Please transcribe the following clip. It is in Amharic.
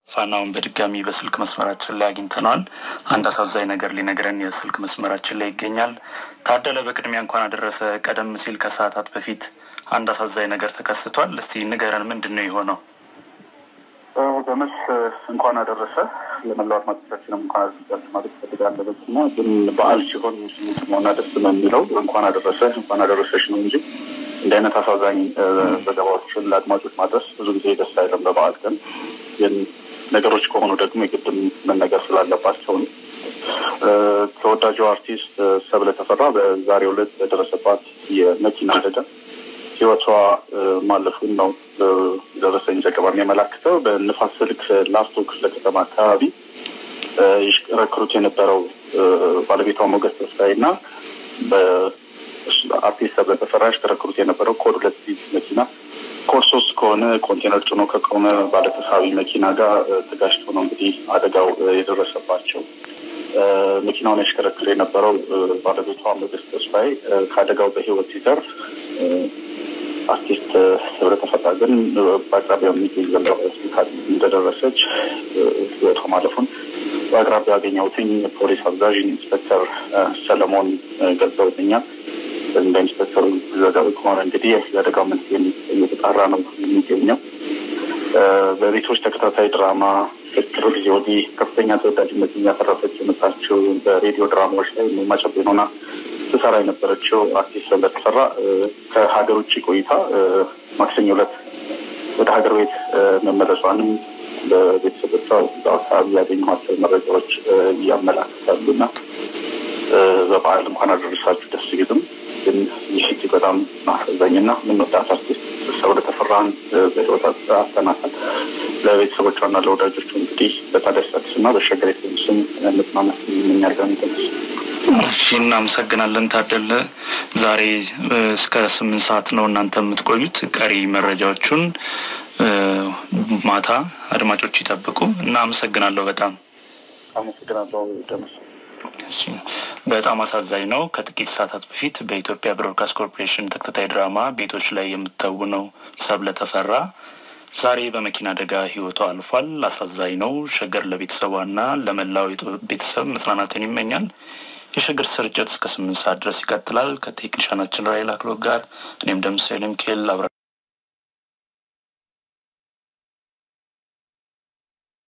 ፋናውን በድጋሚ በስልክ መስመራችን ላይ አግኝተነዋል። አንድ አሳዛኝ ነገር ሊነግረን የስልክ መስመራችን ላይ ይገኛል። ታደለ፣ በቅድሚያ እንኳን አደረሰ። ቀደም ሲል ከሰዓታት በፊት አንድ አሳዛኝ ነገር ተከስቷል። እስቲ ንገረን፣ ምንድን ነው የሆነው? በምስ እንኳን አደረሰ ለመላው አድማጮቻችንም እንኳን አደረሳችሁ ማለት እፈልጋለሁ። በስማ ግን በዓል ሲሆን መሆና ደስ ነው የሚለው፣ እንኳን አደረሰ እንኳን አደረሰሽ ነው እንጂ እንዲህ አይነት አሳዛኝ ዘገባዎችን ለአድማጮች ማድረስ ብዙ ጊዜ ደስ አይልም። በበዓል ቀን ግን ነገሮች ከሆኑ ደግሞ የግድም መነገር ስላለባቸው ነው። ተወዳጁ አርቲስት ሰብለ ተፈራ በዛሬው ዕለት በደረሰባት የመኪና አደጋ ሕይወቷ ማለፉን ነው የደረሰኝ ዘገባ የሚያመላክተው። በንፋስ ስልክ ላፍቶ ክፍለ ከተማ አካባቢ ይሽከረክሩት የነበረው ባለቤቷ ሞገስ ተስፋዬ እና በአርቲስት ሰብለ ተፈራ ይሽከረክሩት የነበረው ኮድ 2 መኪና ኮድ 3 ከሆነ ኮንቴነር ጭኖ ከቆመ ባለተሳቢ መኪና ጋር ተጋጭቶ ነው እንግዲህ አደጋው የደረሰባቸው። መኪናውን ያሽከረክር የነበረው ባለቤቷ ሞገስ ተስፋዬ ከአደጋው በሕይወት ሲተርፍ፣ አርቲስት ሰብለ ተፈራ ግን በአቅራቢያው የሚገኝ ዘንባባ ሆስፒታል እንደደረሰች ሕይወቷ ማለፉን በአቅራቢያው ያገኘሁትኝ ፖሊስ አዛዥ ኢንስፔክተር ሰለሞን ገልጸውልኛል። እንደ ኢንስፔክተሩ ዘገባ ከሆነ እንግዲህ የአደጋው መንስኤ እየተጣራ ነው የሚገኘው። በቤቶች ተከታታይ ድራማ ከቅርብ ጊዜ ወዲህ ከፍተኛ ተወዳጅነት እያተረፈች የመጣችው፣ በሬዲዮ ድራማዎች ላይ ማጨቤን ሆና ትሰራ የነበረችው አርቲስት ሰብለ ተፈራ ከሀገር ውጭ ቆይታ ማክሰኞ ዕለት ወደ ሀገር ቤት መመለሷንም በቤተሰቦቿ አካባቢ ያገኘኋቸው መረጃዎች እያመላክታሉ። እና በበዓል እንኳን አደረሳችሁ ደስ ቢልም ግን ይህ እጅግ በጣም አሳዛኝና የምንወዳት አርቲስት ሰብለ ተፈራን በሕይወት አጥተናታል። ለቤተሰቦቿና ለወዳጆቹ እንግዲህ በታዲያስ አዲስ እና በሸገር ኤፍ ኤም ስም መጽናናት እንመኛለን። እሺ፣ እናመሰግናለን ታደለ። ዛሬ እስከ 8 ሰዓት ነው እናንተ የምትቆዩት። ቀሪ መረጃዎቹን ማታ አድማጮች ይጠብቁ። እናመሰግናለሁ በጣም። አመሰግናለሁ ደምስ። በጣም አሳዛኝ ነው። ከጥቂት ሰዓታት በፊት በኢትዮጵያ ብሮድካስት ኮርፖሬሽን ተከታታይ ድራማ ቤቶች ላይ የምትተውነው ሰብለ ተፈራ ዛሬ በመኪና አደጋ ሕይወቷ አልፏል። አሳዛኝ ነው። ሸገር ለቤተሰቧና ለመላው ቤተሰብ መጽናናትን ይመኛል። የሸገር ስርጭት እስከ 8 ሰዓት ድረስ ይቀጥላል። ከቴክኒሻናችን ራይል አክሎግ ጋር እኔም ደምስ ኃይለሚካኤል አብራ